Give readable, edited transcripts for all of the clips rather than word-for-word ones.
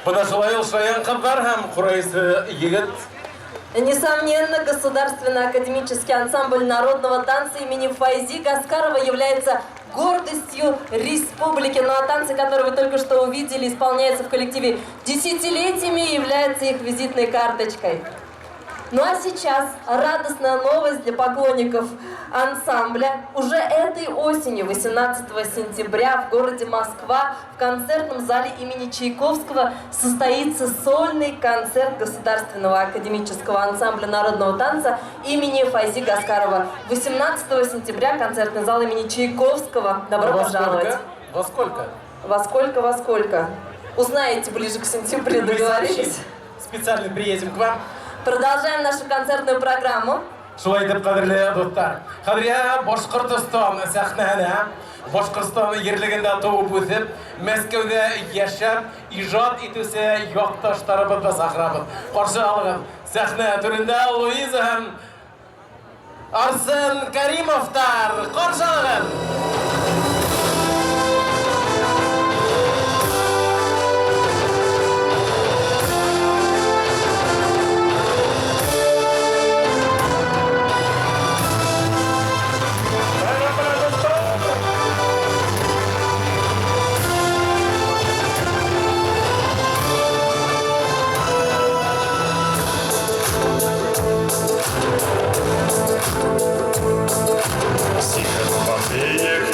Менә шулай ул шаян кызлар һәм курайчы егет. Несомненно, Государственный академический ансамбль народного танца имени Файзи Гаскарова является гордостью республики. Ну а танцы, которые вы только что увидели, исполняются в коллективе десятилетиями и являются их визитной карточкой. Ну а сейчас радостная новость для поклонников ансамбля. Уже этой осенью, 18 сентября, в городе Москва в концертном зале имени Чайковского состоится сольный концерт Государственного академического ансамбля народного танца имени Файзи Гаскарова. 18 сентября концертный зал имени Чайковского. Добро Во пожаловать. сколько? Во сколько? Во сколько, во сколько? Узнаете ближе к сентябрю, Мы договорились? сообщим. Специально приедем к вам. Продолжаем нашу концертную программу. Шулай итеп, кадерле дуслар, Кадрия Башкортостан сәхнәһенә Башкортстан җирлегендә туып үсеп, Мәскәүдә яшәп, иҗат итүче якташларыбызны чакырабыз. Каршы алыгыз. Сәхнә түрендә Луиза һәм Арсен Каримовтар. Каршы алыгыз. Сихотопение.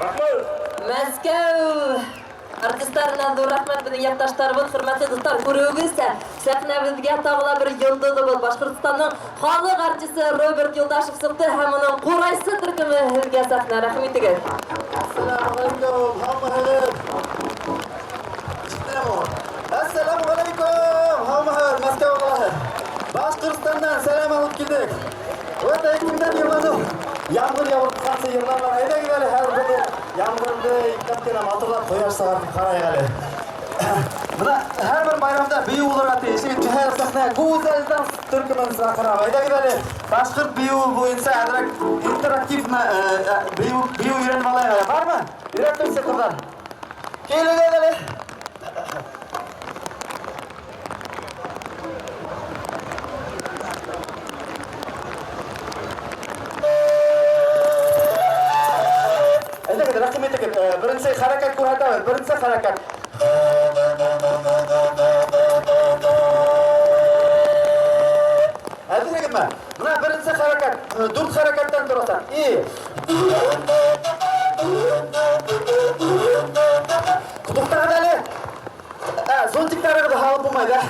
Рәхмәт! Мәскәү артистларына зур рәхмәт, безнең якташларыбыз, хөрмәтле дуслар, күрүегезчә, сәхнәбезгә тагы да бер йолдызыбыз, Башкортстанның халык артисты Роберт Юлдашев чыкты һәм аның Курайсы төркеме һезгә сәхнә. Рәхим итегез. Әссәләмү галәйкүм, һаумыһыгыз. Ишетәм ул. Әссәләмү галәйкүм, һаумыһыгыз, Мәскәү калаһы. Башкортстаннан сәлам алып килдек. Вот әйткемнән йырлану. Яңгыр явып торганчы йырларлар. Әйдәгез әле һәр бер яңгырды ипләп кенә матурлап кояш чыгартып карыйк әле. Менә һәрбер байрамда бию булырга тиеш. Һәр сәхнә гүзәл данс төркемен чакырам. Әйдәгез әле башкорт биюе буенча әзрәк интерактивно бию бию өйрәнеп алайык әле. Бармы? Өйрәтүче кызлар. Килегез әле. Әйдәгез, рәхим итегез. Беренче хәрәкәт күрсәтәбез. Беренче хәрәкәт. Әзерлегезме? Менә беренче хәрәкәт. Дүрт хәрәкәттән торачак. И. Туктагыз әле. Ә, зонтикларыгызны алып булмай, да?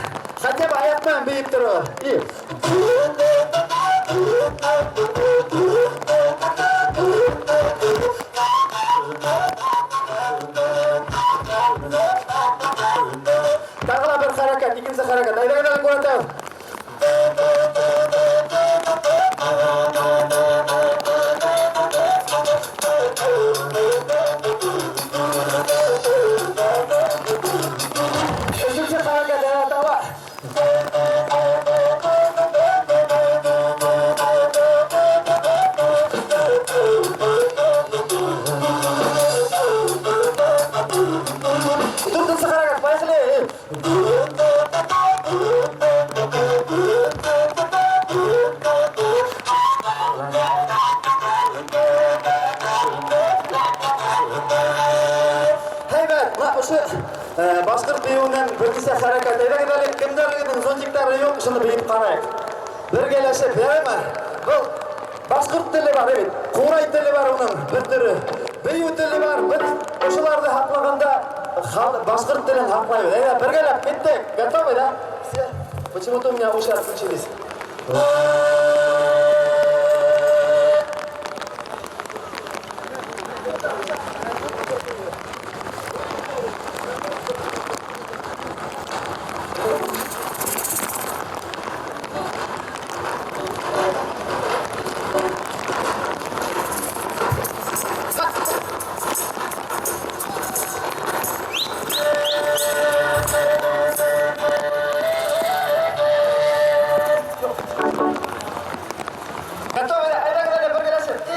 Хотя бы аяк белән биеп торыгыз. И. Тагы да бер хәрәкәт, икенче хәрәкәт. Әйдәгез әле күрсәтәбез. Өченче хәрәкәт, әйдә, таба. Дүртенче хәрәкәт, поехали. Һәйбәт, менә ошо башкорт биюеннән берничә хәрәкәт. Әйдәгез әле, кемнәрнең зонтиклары юк, шуны биеп карыйк. Бергәләшеп, яраймы? Был башкорт теле бар бит, курай теле бар уның бер төре. Бию теле бар. Без ошоларны һаклаганда башкорт телен һаклайбыз. Әйдә, бергәләп киттек. Готовы, да? Все? Почему-то у меня уши отключились. Готовы? Әйдәгез әле, бергәләшеп. И.